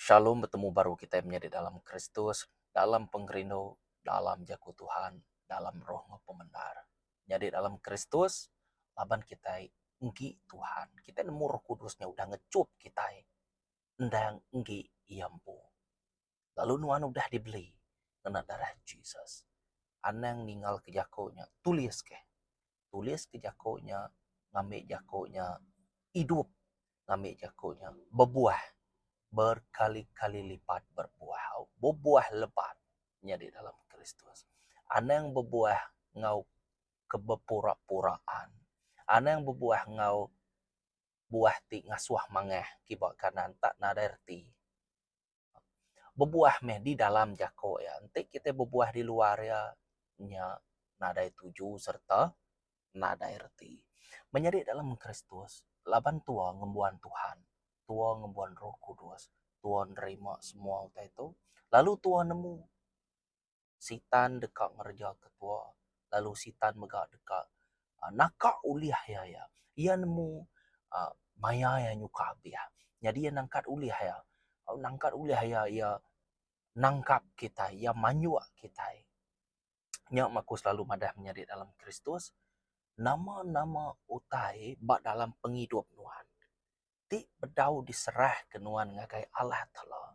Shalom betemu baru kitai menyadi dalam Kristus, dalam pengerindu, dalam jaku Tuhan, dalam roh enggau pemendar. Nyadi dalam Kristus laban kitai enggi Tuhan. Kitai nemu Roh Kudus nya udah ngechup kitai endang enggi iya empu. Lalu nuan udah dibeli ngena darah Jesus. Anang ninggalka jaku nya, tulis keh. Tulis ke jaku nya ngambi jaku nya idup ngambi jaku nya bebuah berkali-kali lipat berbuah bebuah lebat nyadi dalam Kristus. Anang bebuah enggau kebepura-puraan. Anang bebuah enggau buah ti ngasuh mangah kiba kanan tak nadai reti. Bebuah meh di dalam jako iya. Enti kitai bebuah di luar iya, nya nadai tuju sereta nadai reti. Menyadi dalam Kristus, laban tua ngembuan Tuhan, tua ngembuan Roh Kudus, tua nerima semua utai tu, lalu tua nemu Sitan deka ngereja ke tua lalu Sitan mega deka naka ulih iya iya. Iya nemu uhh maya iya nyuka abih. Nyadi iya nangkat ulih iya. Nangkat ulih iya iya nangkap kitai, iya manyuk kitai. Nya meh aku selalu madah menyadi dalam Kristus, nama-nama utai ba dalam pengidup nuan ti bedau diserahka nuan ngagai Allah Taala,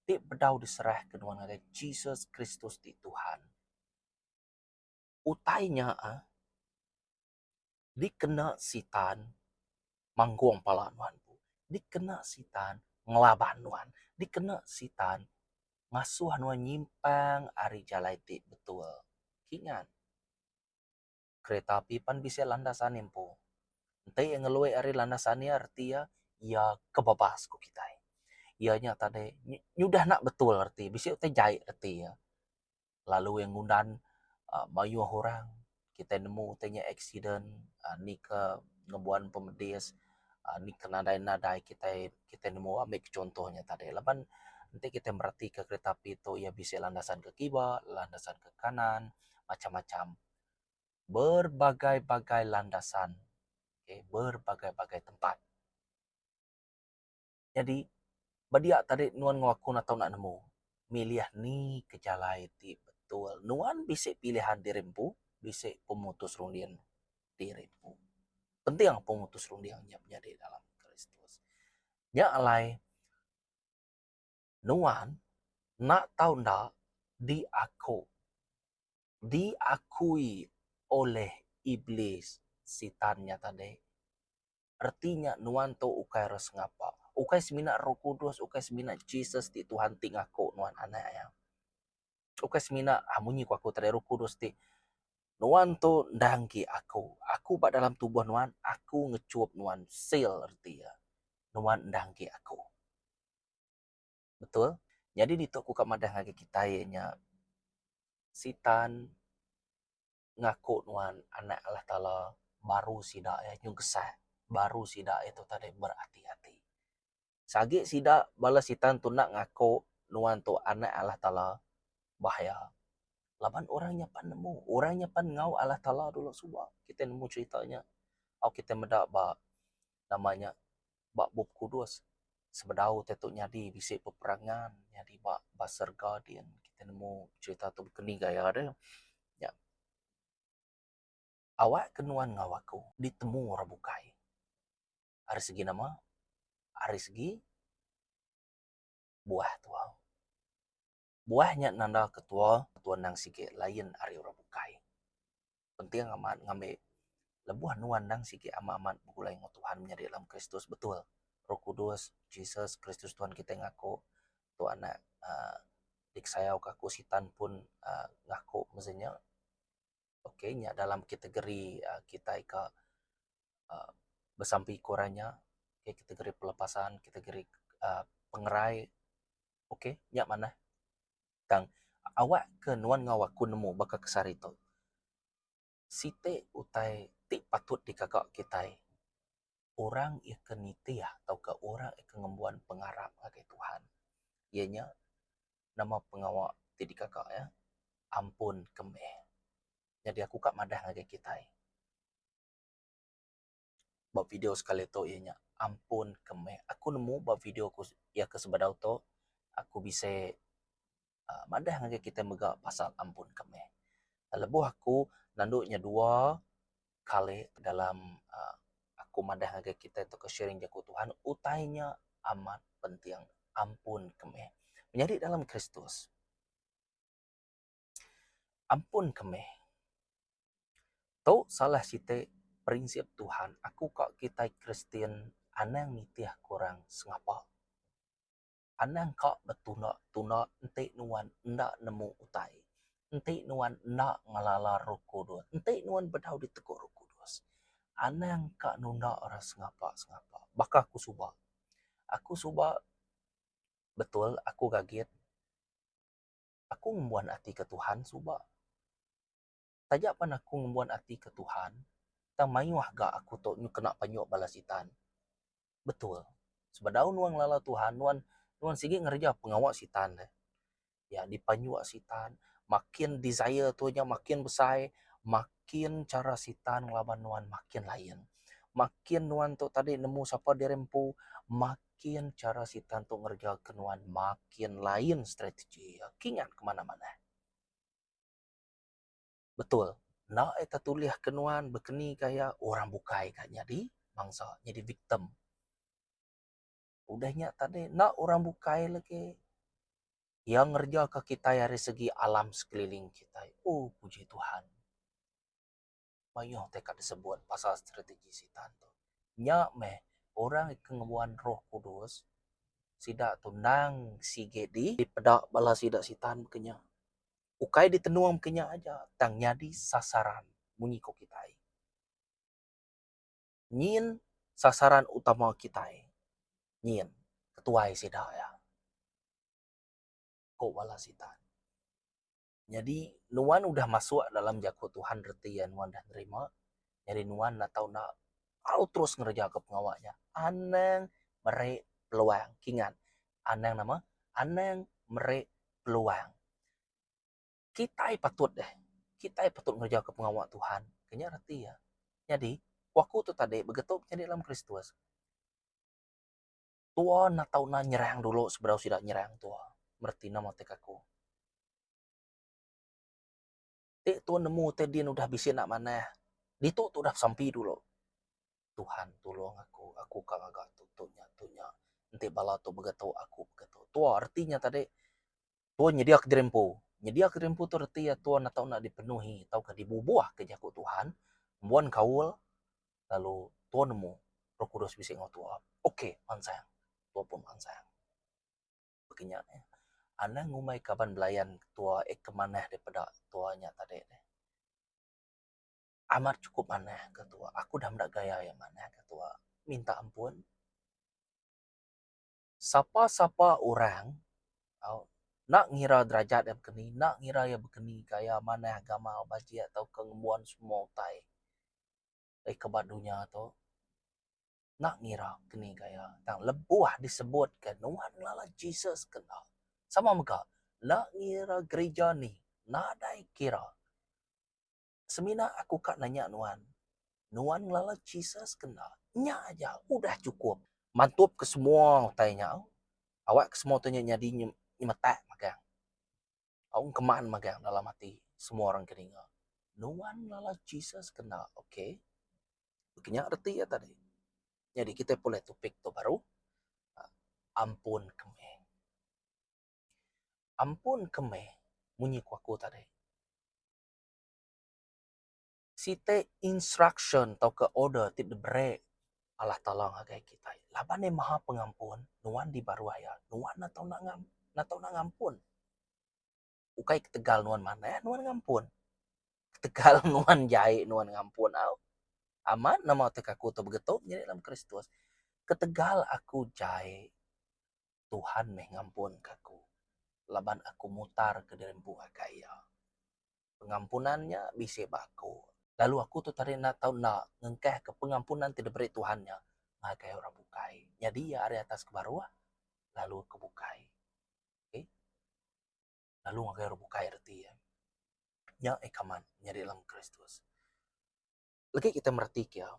ti bedau diserahka nuan ngagai Jesus Kristus ti Tuhan. Utai nya ah dikena Sitan manggung pala nuan empu, dikena Sitan ngelaban nuan, dikena Sitan ngasuh nuan nyimpang ari jalai ti betul. Kingat. Kereta api pan bisi landasan iya empu. Enti iya ngelui ari landasan iya reti iya, iya kebabas ku kitai. Iya nya tadi nyudah enda betul reti bisi utai jai reti iya. Lalu iya ngundan uhh mayuh orang kitai nemu utai nya accident uhh ni ke ngembuan pemedis uhh ni ke nadai nadai kitai kitai nemu ambi ke chuntoh nya tadi laban enti kitai meratika kereta api tu iya bisi landasan ke kiba landasan ke kanan macam-macam berbagai-bagai landasan okay berbagai-bagai tempat. Nyadi ba dia tadi nuan enggau aku enda tau enda nemu milih ni ke jalai ti betul. Nuan bisi pilihan diri empu bisi pemutus runding diri empu. Penting pemutus runding nya menyadi dalam Kristus. Nya alai nuan enda tau enda diaku diakui oleh iblis sitan nya tadi. Reti nya nuan tu ukai roh sengapa, ukai semina roh kudus, ukai semina Jesus ti Tuhan ti ngaku nuan anak iya. Ukai semina ah munyi ku aku tadi roh kudus ti nuan tu enda enggi aku, aku ba dalam tubuh nuan aku ngechup nuan seal reti iya nuan enda enggi aku. Betul. Nyadi ditu aku ka madah ngagai kitai iya nya Sitan ngaku nuan anak Allah Taala baru sida iya nyugesah baru sida iya tu tadi berati-ati. Sagi sida bala sitan tu enda ngaku nuan tu anak Allah Taala bahaya. Laban orang nya pan nemu, orang nya pan enggau Allah Taala dulu suba. Kitai nemu cherita nya. Au kitai meda ba nama nya ba Bup Kudus sebedau utai tu nyadi bisi peperangan nyadi ba ba serega din kitai nemu cherita tu baka ni gaya de nya. Awak ke nuan enggau aku ditemu orang bukai ari segi nama ari segi buah tua. Buah nya nanda ke tua tua endang sigi lain ari orang bukai. Penting amat ngambi lebuh nuan endang sigi amat amat begulai enggau Tuhan menyadi dalam Kristus betul. Roh Kudus, Jesus Kristus Tuhan kitai ngaku tu anak uhh dikesayau ka aku sitan pun uhh ngaku mesti nya. Ok nya dalam kategori uhh kitai ka uhh besampi ku orang nya kategori pelepasan kategori uhh pengerai. Ok nya manah tang awak ke nuan enggau aku nemu baka ke sehari tu siti utai ti patut digaga kitai orang iya ke nitih tauka orang iya ke ngembuan pengarap ngagai Tuhan iya nya nama pengawa ti digaga iya ampun ke meh. Nyadi aku ka madah ngagai kitai. Ba video sekali tu iya nya ampun ke meh. Aku nemu ba video ku iya ke sebedau tu. Aku bisi uhh madah ngagai kita mega pasal ampun ke meh. Lebuh aku nandu nya dua kali dalam uhh aku madah ngagai kita tauka sharing jaku Tuhan utai nya amat penting ampun ke meh. Menyadi dalam Kristus. Ampun ke meh. Tu salah siti prinsip Tuhan aku ka kitai Kristian anang nitih ke orang sengapa. Anang ka betunda-tunda enti nuan enda nemu utai. Enti nuan enda ngelala Roh Kudus. Enti nuan bedau ditegur Roh Kudus. Anang ka nunda orang sengapa-sengapa. Baka aku suba. Aku suba betul aku gagit. Aku ngembuan ati ke Tuhan suba. Taja pan aku ngembuan ati ke Tuhan tang mayuh ga aku tu nyu kena panyuk bala sitan. Betul. Sebedau nuan ngelala Tuhan, nuan nuan sigi ngereja pengawa sitan deh. Ya dipanyuk sitan, makin desire tu nya makin besai, makin chara sitan ngelaban nuan makin lain. Makin nuan tu tadi nemu sapa diri empu, makin chara sitan tu ngereja ke nuan makin lain strategi iya. Kingat ke manah-manah. Betul. Enda iya tetulih ke nuan bekeni gaya orang bukai ka nyadi mangsa, nyadi victim. Udah nya tadi enda orang bukai lagi iya ngereja ka kitai ari segi alam sekeliling kitai. Oh puji Tuhan. Mayuh tai ka disebut pasal strategi sitan tu. Nya meh orang ke ngembuan roh kudus sida tu endang sigi dipeda bala sida sitan ke nya. Ukai ditenung ke nya aja tang nyadi sasaran munyi ko kitai. Nyin sasaran utama kitai nyin ketuai sida iya, ko bala sitan. Nyadi nuan udah masuk dalam jaku Tuhan reti iya nuan dah nerima nyadi nuan enda tau enda tau terus ngereja ke pengawa nya. Anang meri peluang. Kingat anang nama? Anang meri peluang. Kitai patut deh, kitai patut ngereja ke pengawa Tuhan. Ke nya reti iya. Nyadi ku aku tu tadi begetu nyadi dalam Kristus. Tua enda tau enda nyerang dulu sebedau sida nyerang tua. Mereti nama ti aku. Ti tua nemu ti din udah bisi enda manah, ditu tu udah besampi dulu. Tuhan tulung aku, aku ka ngaga tu tu nya tu nya. Enti bala tu begetu aku begetu. Tua reti nya tadi tua nyedia kediri empu. Nyedia kediri empu tu reti iya tua enda tau enda dipenuhi tauka dibubuhka jaku Tuhan mbuan kaul lalu tua nemu Roh Kudus bisi enggau tua. Ok mansang. Tua pun mansang. Baka nya eh. Anang ngumbai kaban belayan tua eh ke manah daripada tua nya tadi deh. Amat chukup manah ke tua. Aku dah meda gaya iya manah ke tua. Minta ampun. Sapa-sapa orang au enda ngira derajat iya bekeni, enda ngira iya bekeni gaya manah gamal bajik tauka ngembuan semua utai. Eh ke ba dunya tu enda ngira keni gaya tang lebuh disebut ke nuan ngelala Jesus ke enda. Sama mega enda ngira gerija ni nadai kira. Semina aku ka nanya nuan, nuan ngelala Jesus ke enda? Nya aja udah chukup. Mantup ke semua utai nya awak ke semua utai nya nyadi nyemetak magang. Au engkeman magang dalam ati semua orang ke ninga. Nuan ngelala Jesus ke enda? Ok. Baka nya reti iya tadi. Nyadi kitai pulai topik tu baru ampun ke meh. Ampun ke meh munyi ku aku tadi. Siti instruction tauka order ti diberi Allah Taala ngagai kitai. Laban iya Maha Pengampun, nuan di baruh iya, nuan enda tau enda tau enda ngampun. Ukai ketegal nuan manah nuan ngampun. Ketegal nuan jai nuan ngampun au. Amat nama ti aku tu begetu nyadi dalam Kristus. Ketegal aku jai Tuhan meh ngampun ka aku laban aku mutar ke diri empu ngagai iya. Pengampunan nya bisi ba aku. Lalu aku tu tadi enda tau enda ngengkahka pengampunan ti diberi Tuhan nya ngagai orang bukai. Nyadi iya ari atas ke baruh lalu ke bukai. Okay. Lalu ngagai orang bukai reti iya. Nya ekaman nyadi dalam Kristus. Legi kita mereti ke iya.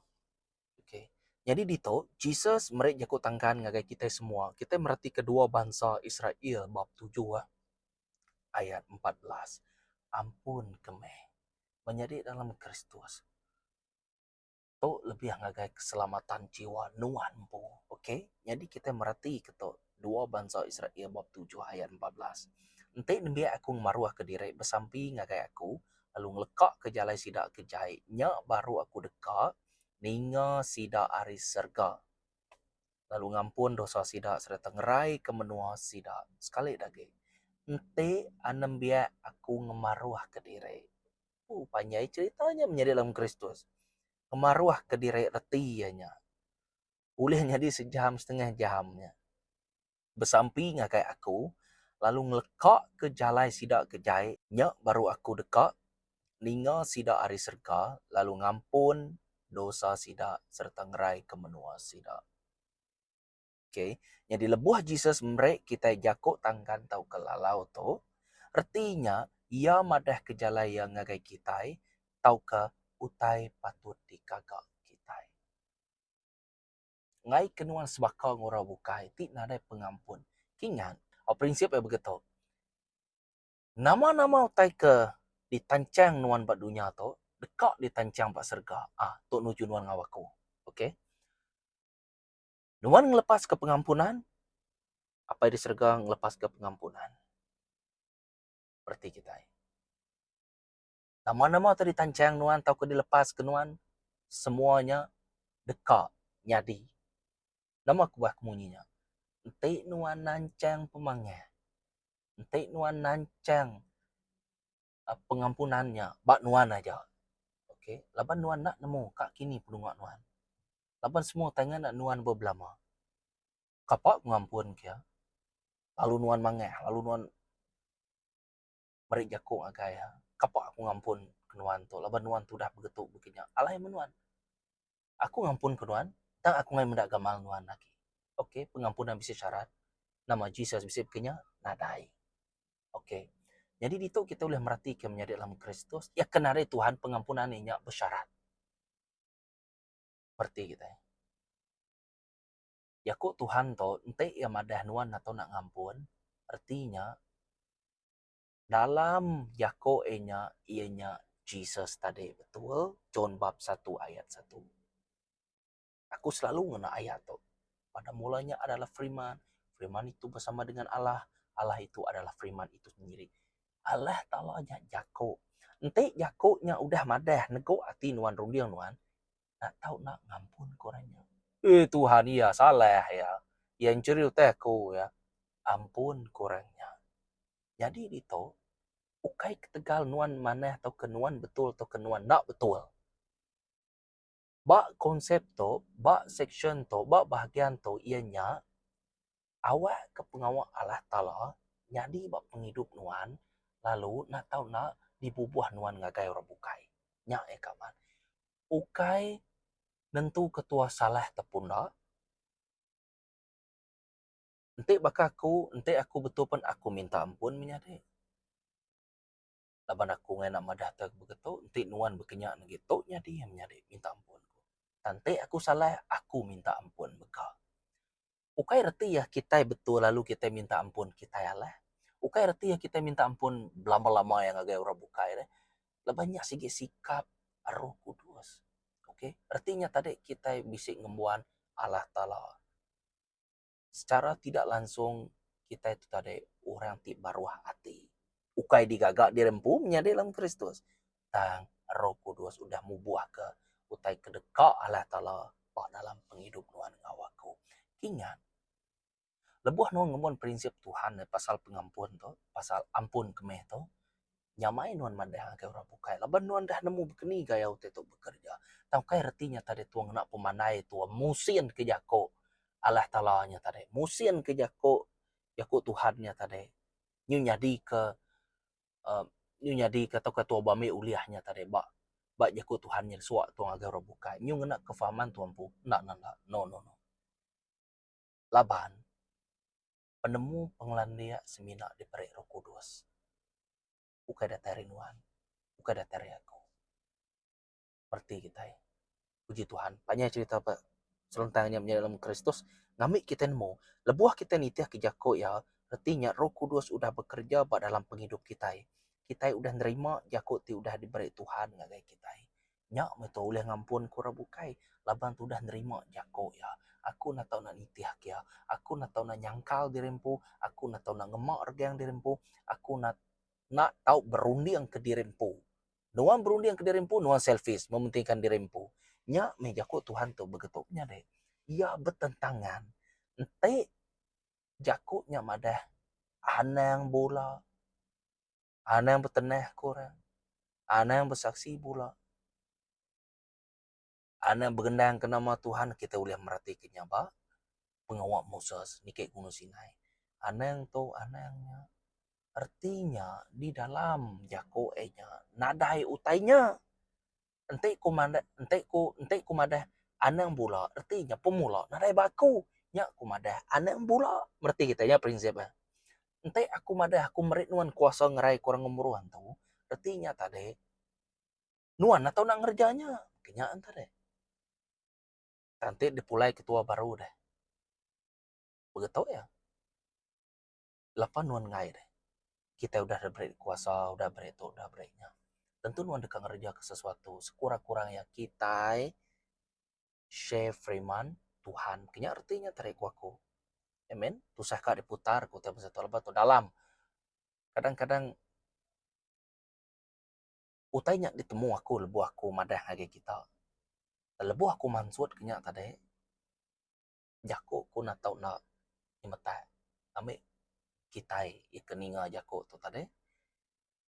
Okay. Nyadi ditu, Jesus meri jaku tangkan ngagai kitai semua. Kitai meratika dua bansa Israel bab tujuh ayat 14. Ampun ke meh menyadi dalam Kristus. Tu lebih ngagai keselamatan jiwa nuan empu. Ok, nyadi kitai meratika tu dua bansa Israel bab tujuh ayat 14. Enti nembiak aku ngemaruhka diri besampi ngagai aku lalu ngelekaka jalai sida ke jai, nya baru aku deka ninga sida ari serega lalu ngampun dosa sida sereta ngeraika menua sida sekali da agi. Enti anembiak aku ngemaruhka diri. Pu panjai cherita nya menyadi dalam Kristus. Ngemaruhka diri reti iya nya ulih nyadi sejam setengah jam nya. Besampi ngagai aku lalu ngelekaka jalai sida ke jai nya baru aku deka ninga sida ari serega lalu ngampun dosa sida sereta ngeraika menua sida. Okay. Nyadi lebuh Jesus meri kitai jaku tangkan tauka lalau tu, reti nya iya madahka jalai iya ngagai kitai tauka utai patut digaga kitai. Enggai ke nuan sebaka enggau orang bukai ti nadai pengampun. Kingat, prinsip iya begitu. Nama-nama utai ke ditanchang nuan ba dunya tu deka ditanchang ba serega. Ah, tu nuju nuan enggau aku. Okey. Nuan ngelepaska pengampunan, Apai di serega ngelepaska pengampunan. Reti kitai. Nama-nama ti ditanchang nuan tauka dilepaska nuan, semua nya deka nyadi. Nama kebuah ke munyi nya? Enti nuan nanchang pemangah, enti nuan nanchang pengampunan nya ba nuan aja, okay, laban nuan enda nemu ka kini penunga nuan. Laban semua utai nya enda nuan bebelama. Kapa ku ngampun ke iya? Lalu nuan mangah, lalu nuan meri jaku ngagai iya, Kapa aku ngampun ke nuan tu laban nuan tu udah begetu baka nya. Alai meh nuan. Aku ngampun ke nuan tang aku enggai meda gamal nuan agi. Ok, pengampunan bisi syarat. Nama Jesus bisi baka nya? Nadai. Ok. Nyadi ditu kita ulih meratika menyadi dalam Kristus, iya ke nadai Tuhan pengampunan iya nya besyarat. Mereti kitai. Jaku Tuhan tu enti iya madah nuan atau enda ngampun, reti nya dalam jaku iya nya, iya nya Jesus tadi betul, John bab satu ayat satu. Aku selalu ngena ayat tu. Pada mulanya adalah firman, firman itu bersama dengan Allah, Allah itu adalah firman itu sendiri. Allah Taala nya jaku. Enti jaku nya udah madah negu ati nuan runding nuan, Enda tau enda ngampun ke orang nya. Eh Tuhan iya salah iya. Iya enchuri utai aku iya. Ampun ke orang nya. Nyadi ditu ukai ketegal nuan manah tauka nuan betul tauka nuan enda betul. Ba konsep tu, ba seksyen tu, ba bahagian tu iya nya awak ke pengawa Allah Taala nyadi ba pengidup nuan lalu enda tau enda dibubuh nuan ngagai orang bukai. Nya iya kaban. Ukai nentuka tua salah tepun enda. Enti baka aku, enti aku betul pen aku minta ampun menyadi. Laban aku enggai enda madah te begitu, enti nuan bekenya negi tu nyadi menyadi minta ampun ku. Tang enti aku salah, aku minta ampun mega. Ukai reti iya kitai betul lalu kitai minta ampun kitai alah. Ukai reti iya kitai minta ampun belama-lama iya ngagai orang bukai deh. Laban nya sigi sikap Roh Kudus. Okay. Reti nya tadi kitai bisi ngembuan Allah Taala. Secara tidak langsung kitai tu tadi orang ti baruh ati. Ukai digaga diri empu menyadi dalam Kristus. Tang Roh Kudus udah mubuhka utai ke deka Allah Taala ba dalam pengidup nuan enggau aku. Kingat, lebuh nuan ngembuan prinsip Tuhan pasal pengampun tu, pasal ampun ke meh tu, nyamai nuan madah ngagai orang bukai laban nuan dah nemu bekeni gaya utai tu bekereja. Tang ukai reti nya tadi tuan ngena pemandai tuan musin ke jaku Allah Taala nya tadi, musin ke jaku jaku Tuhan nya tadi nyu nyadi ke uhh nyu nyadi ke tauka tua ba ambi ulih nya tadi ba ba jaku Tuhan nya suak tuan ngagai orang bukai nyu ngena kefahaman tuan empu enda enda no no no. Laban penemu pengelandik semina diberi Roh Kudus ukai datai ari nuan ukai datai ari aku. Reti kitai. Puji Tuhan. Panjai cherita ba. Selentang nya menyadi dalam Kristus ngambi kitai nemu lebuh kitai nitihka jaku iya reti nya Roh Kudus udah bekereja ba dalam pengidup kitai. Kitai udah nerima jaku ti udah diberi Tuhan ngagai kitai. Nya meh tu ulih ngampun ke orang bukai laban tu udah nerima jaku iya. Aku enda tau nak nitihka iya. Aku enda tau nak nyangkal diri empu. Aku enda tau nak ngema regang diri empu. Aku enda enda tau berunding ke diri empu. Nuan berunding ke diri empu, nuan selfish, mementingkan diri empu. Nya meh jaku Tuhan tu begetu menyadi. Iya betentangan. Enti jaku nya madah anang bula, anang betenah ke orang, anang besaksi bula, anang begendang ke nama Tuhan kitai ulih meratika nya ba pengawa Moses niki Gunung Sinai. Anang tu anang nya. Reti nya di dalam jaku iya nya nadai utai nya. Enti ku madah enti ku enti ku madah anang bula reti nya pemula nadai ba aku. Nya ku madah anang bula. Mereti kitai nya prinsip iya. Enti aku madah aku meri nuan kuasa ngerai ke orang ngemuru antu reti nya tadi nuan atau enda ngereja nya. Ke nya tadi. Tang ti dipulai ketua baru deh. Begitu iya. Lapa nuan enggai deh. Kitai udah diberi kuasa, udah beri tu, udah beri nya. Tentu nuan deka ngereja ke sesuatu sekurang-kurang iya kitai share firman Tuhan. Ke nya reti nya tadi ku aku. Amen. Tusah ka diputar ku utai bansa tu laban tu dalam. Kadang-kadang utai nya ditemu aku lebuh aku madah ngagai kita. Lebuh aku mansut ke nya tadi jaku ku enda tau enda nyemetak ami kitai iya ke ninga jaku tu tadi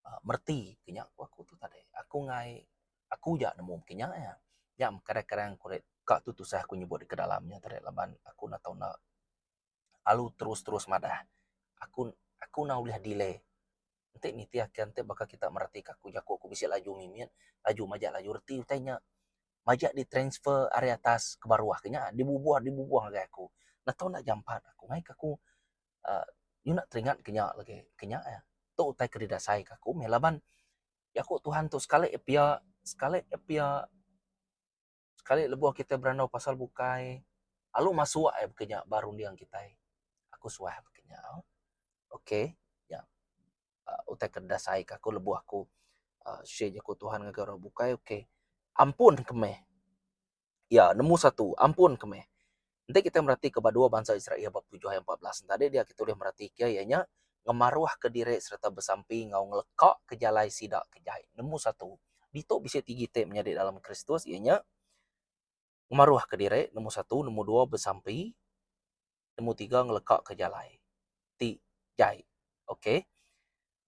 uhh mereti ke nya ku aku tu tadi. Aku enggai aku ja nemu ke nya iya. Nya kadang-kadang ku ka tu tusah ku nyebut ke dalam nya tadi laban aku enda tau enda alu terus-terus madah aku aku enda ulih delay enti nitih ke enti baka kita mereti ka aku jaku aku bisi laju mimit laju majak laju reti utai nya majak di transfer ari atas ke baruh ke nya dibubuh dibubuh ngagai aku letu enda jampat aku ngai ke aku uhh nyuna teringat ke nya lagi ke nya iya tu utai ke didasai ka aku meh laban jaku Tuhan tu sekali pia sekali pia. Sekali lebuh kitai berandau pasal bukai lalu masuk ai baka nya ba runding kitai. Aku suah baka nya. Ok nya utai ke dasai ka aku lebuh aku uhh share jaku Tuhan ngagai orang bukai ok. Ampun ke meh. Ya nemu satu ampun ke meh. Enti kitai meratika ba dua bansa Israel ba tujuh ayat 14 tadi dia kitai ulih meratika iya nya ngemaruhka diri sereta besampi enggau ngelekaka jalai sida ke jai. Nemu satu, ditu bisi ti iti menyadi dalam Kristus iya nya ngemaruhka diri nemu satu, nemu dua besampi, nemu tiga ngelekaka jalai ti jai. Ok.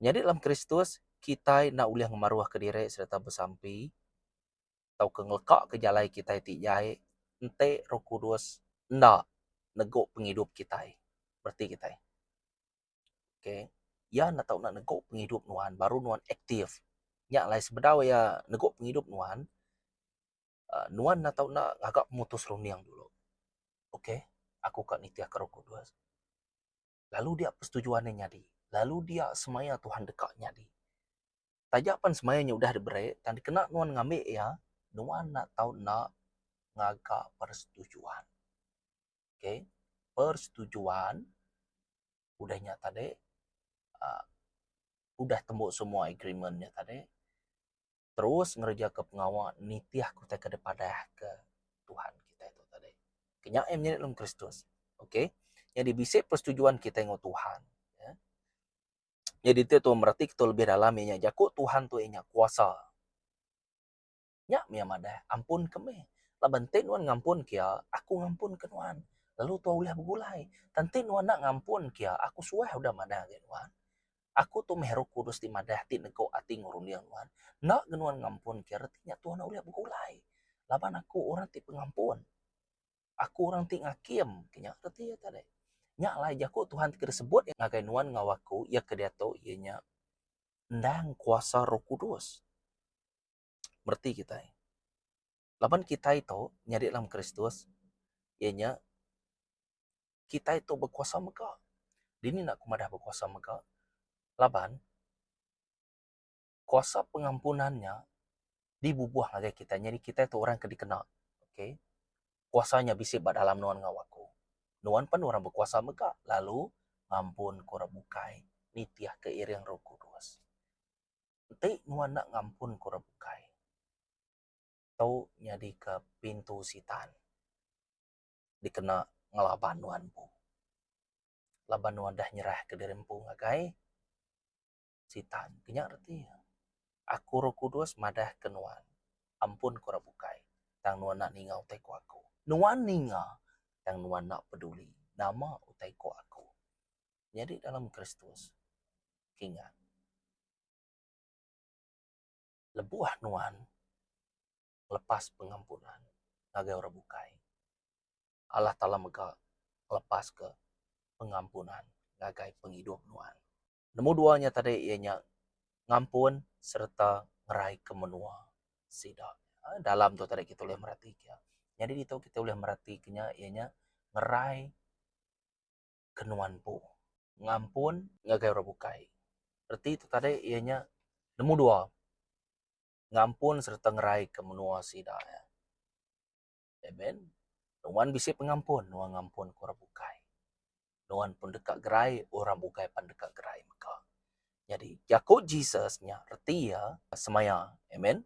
Nyadi dalam Kristus kitai enda ulih ngemaruhka diri sereta besampi tauka ngelekaka jalai kitai ti jai enti Roh Kudus enda negu pengidup kitai. Reti kitai. Ok. Iya enda tau nak negu pengidup nuan baru nuan aktif. Nya alai sebedau iya negu pengidup nuan uhh nuan enda tau nak ngaga pemutus runding dulu. Ok. Aku ka nitihka Roh Kudus. Lalu dia persetujuan iya nyadi. Lalu dia semaya Tuhan deka nyadi. Taja pan semaya nya udah diberi tang dikena nuan ngambi iya, nuan enda tau enda ngaga persetujuan. Okay, persetujuan udah nya tadi uhh udah tembu semua agreement nya tadi terus ngerejaka pengawa nitihka utai ke dipadahka Tuhan kitai tu tadi. Ke nya iya menyadi dalam Kristus. Okay, nyadi bisi persetujuan kitai enggau Tuhan. Nyadi ti tu mereti ke tu lebih dalam iya nya jaku Tuhan tu iya nya kuasa. Nya mih iya madah ampun ke mih. Laban enti nuan ngampun ke iya, aku ngampun ke nuan. Lalu tua ulih begulai. Tang enti nuan enda ngampun ke iya, aku suah udah madah ngagai nuan. Aku tu mih Roh Kudus ti madah ti nego ati enggau runding nuan. Enda ga nuan ngampun ke iya reti nya tua enda ulih begulai. Laban aku orang ti pengampun. Aku orang ti ngakim ke nya reti iya tadi. Nya alai jaku Tuhan ti disebut ngagai nuan enggau aku iya ke diatu iya nya endang kuasa Roh Kudus. Mereti kitai. Laban kitai tu nyadi dalam Kristus iya nya kitai tu bekuasa mega. Dini enda ku madah bekuasa mega laban kuasa pengampunan nya dibubuh ngagai kitai nyadi kitai tu orang ke dikena. Okay. Kuasa nya bisi ba dalam nuan enggau aku. Nuan pan orang bekuasa mega lalu ngampunka orang bukai nitihka iring Roh Kudus. Enti nuan enda ngampunka orang bukai, tu nyadika pintu Sitan dikena ngelaban nuan empu. Laban nuan dah nyerahka diri empu ngagai Sitan. Ke nya reti iya. Aku Roh Kudus madahka nuan, ampun ke orang bukai, tang nuan enda ninga utai ku aku. Nuan ninga, tang nuan enda peduli nama utai ku aku. Nyadi dalam Kristus, kingat, lebuh nuan ngelepas pengampunan ngagai orang bukai, Allah Taala mega ngelepaska pengampunan ngagai pengidup nuan. Nemu dua nya tadi iya nya ngampun sereta ngeraika menua sida. Dalam tu tadi kita ulih meratika. Nyadi ditu kita ulih meratika nya iya nya ngerai ke nuan empu. Ngampun ngagai orang bukai. Reti tu tadi iya nya nemu dua ngampun sereta ngeraika menua sida. Amen. Nuan bisi pengampun, nuan ngampun ke orang bukai. Nuan pun deka gerai, orang bukai pan deka gerai mega. Nyadi, jaku Jesus nya reti iya semaya. Amen.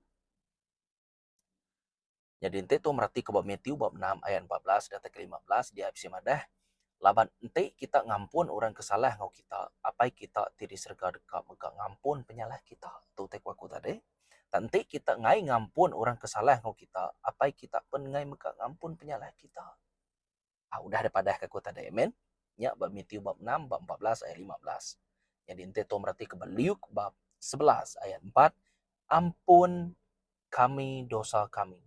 Nyadi enti tu meratika ba Matthew bab enam ayat 14 datai ke 15 dia bisi madah laban enti kita ngampun orang ke salah enggau kita, Apai kita ti di serega deka mega ngampun penyalah kita. Tu utai ku aku tadi. Tang enti kita enggai ngampun orang ke salah enggau kita, Apai kita pen enggai mega ngampun penyalah kita. Ah udah dipadah ka aku tadi. Amen. Nya ba Matthew bab enam bab 14 ayat 15. Nyadi enti tu mereti ke ba Luke bab 11 ayat 4, ampun kami dosa kami,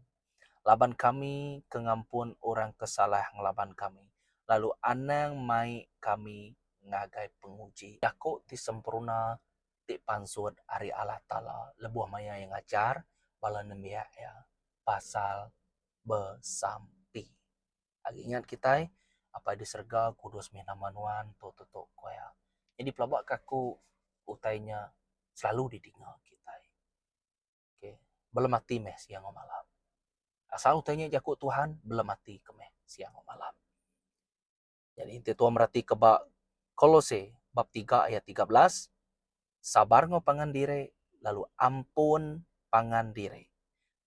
laban kami ke ngampun orang ke salah ngelaban kami, lalu anang mai kami ngagai penguji. Jaku ti sempurna ti pansut ari Allah Taala lebuh maya iya ngajar bala nembiak iya pasal besampi. Agi ingat kitai, Apai di serega, kudus mih nama nuan, tu tu tu, ku iya. Nyadi pelaba ka aku utai nya selalu didinga kitai. Okay. Belemati meh siang enggau malam. Asal utai nya jaku Tuhan, belemati ke meh siang enggau malam. Jadi enti tuan merati ke ba Kolose bab 3 ayat 13, sabar enggau pangan diri lalu ampun pangan diri.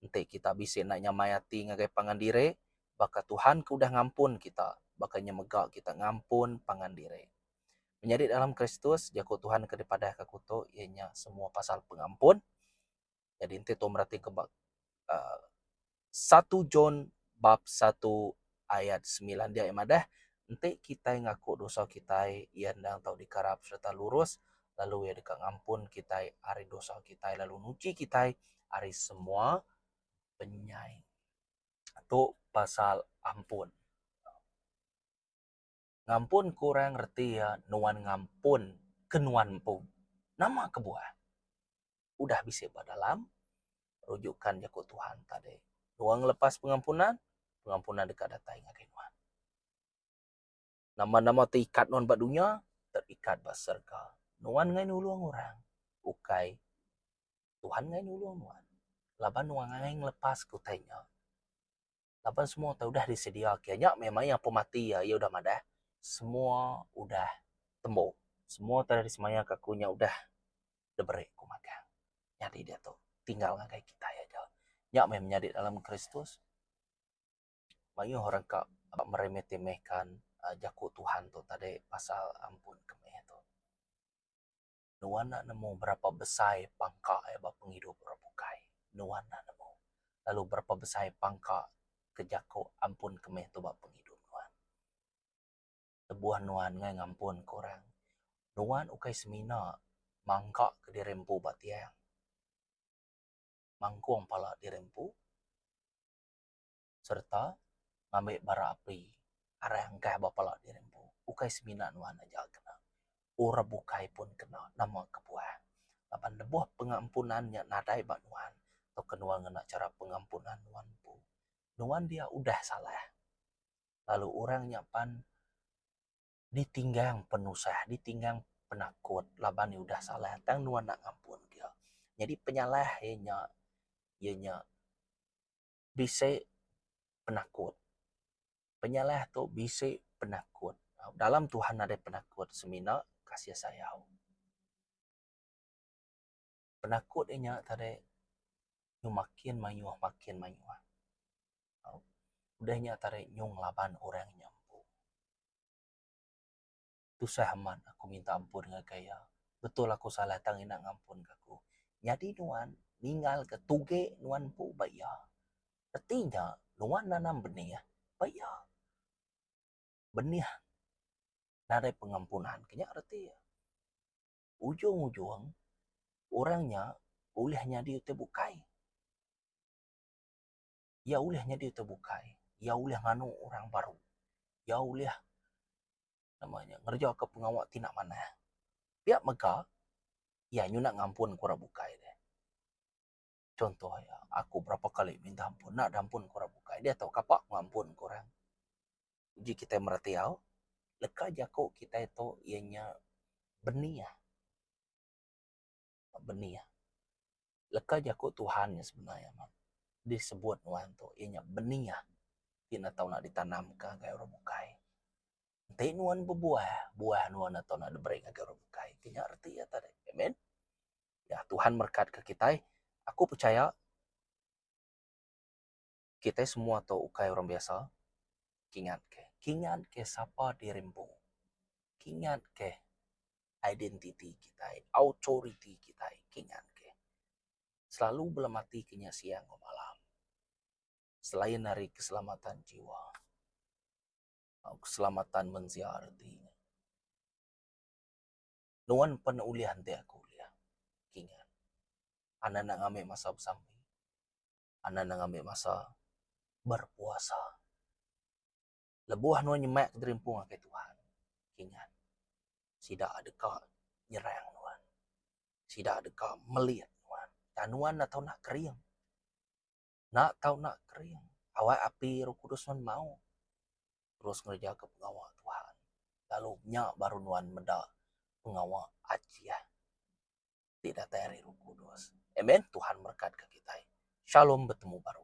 Enti kita bisi enda nyamai ati ngagai pangan diri, baka Tuhan ke udah ngampun kita, baka nya mega kita ngampun pangan diri. Menyadi dalam Kristus, jaku Tuhan ke dipadahka aku tu iya nya semua pasal pengampun. Jadi enti tu merati ke ba uhh satu John bab satu ayat semilan dia iya madah enti kitai ngaku dosa kitai iya endang tau dikarap sereta lurus lalu iya deka ngampun kitai ari dosa kitai lalu nuchi kitai ari semua penyai. Tu pasal ampun. Ngampun ku orang reti iya nuan ngampun ke nuan empu. Nama kebuah? Udah bisi ba dalam rujukan jaku Tuhan tadi. Nuan ngelepas pengampunan, pengampunan deka datai ngagai nuan. Nama-nama terikat nuan ba dunya, terikat ba serega. Nuan ngai nulung orang, ukai Tuhan ngai nulung nuan. Laban nuan ngai ngelepas ke utai nya. Laban semua utai udah disedia ke nya meh maya pemati iya, iya udah madah semua udah tembu. Semua utai disemaya ke aku nya udah diberi ku magang. Nyadi diatu tinggal ngagai kitai aja. Nya meh menyadi dalam Kristus. Mayuh orang ka meremeh-temehkan jaku Tuhan tu tadi pasal ampun ke meh tu. Nuan enda nemu berapa besai pangka iya ba pengidup orang bukai. Nuan enda nemu. Lalu berapa besai pangka ke jaku ampun ke meh tu ba pengidup nuan. Lebuh nuan ngai ngampun ke orang, nuan ukai semina mangka ke diri empu ba tiang. Mangkung pala diri empu sereta ngambi bara api arang engkah ba pala diri empu. Ukai semina nuan aja kena. Orang bukai pun kena. Nama kebuah? Laban lebuh pengampunan nya nadai ba nuan tauka nuan ngena chara pengampunan nuan empu, nuan dia udah salah lalu orang nya pan ditinggang penusah, ditinggang penakut laban iya udah salah tang nuan enda ngampun iya. Nyadi penyalah iya nya, iya nya bisi penakut. Penyalah tu bisi penakut. Dalam Tuhan nadai penakut semina kasih sayau. Penakut iya nya tadi nyu makin mayuh makin mayuh. Udah nya tadi nyu ngelaban orang nya empu. Tusah amat aku minta ampun ngagai iya. Betul aku salah tang ina ngampun ka aku. Nyadi nuan ninggal ka tuge nuan empu ba iya. Reti nya nuan nanam benih ba iya. Benih nadai pengampunan ke nya reti iya. Ujung-ujung orang nya ulih nyadi utai bukai. Iya ulih nyadi utai bukai. Iya ulih nganu orang baru. Iya ulih nama nya ngereja ke pengawa ti enda manah. Pia mega iya nyuna ngampun ke orang bukai deh. Contoh iya aku berapa kali minta ampun enda diampun ke orang bukai diatu kapa ku ngampun ke orang. Uji kitai mereti au leka jaku kitai tu iya nya benih. Benih. Leka jaku Tuhan nya sebenar iya mah disebut nuan tu iya nya benih ti enda tau nak ditanamka ngagai orang bukai. Enti nuan bebuah, buah nuan enda tau nak diberi ngagai orang bukai. Ke nya reti iya tadi. Amen. Ya Tuhan merekatka kitai. Aku pechaya kitai semua tu ukai orang biasa. Kingatka, kingatka sapa diri empu. Kingatka identiti kitai, autoriti kitai kingatka. Selalu belematika nya siang enggau malam. Selain ari keselamatan jiwa. Keselamatan mensia reti nya. Nuan pen ulih enti aku ulih. Kingat. Anak enda ngambi masa besampi. Anak enda ngambi masa berpuasa. Lebuh nuan nyemak ke diri empu ngagai Tuhan, kingat sida deka nyerang nuan. Sida deka melit nuan. Tang nuan enda tau nak kering. Enda tau enda kering. Awak api Roh Kudus nuan mau terus ngereja ke pengawa Tuhan. Lalu nya baru nuan meda pengawa ajih ti datai ari Roh Kudus. Amen. Tuhan merekatka kitai. Shalom betemu baru.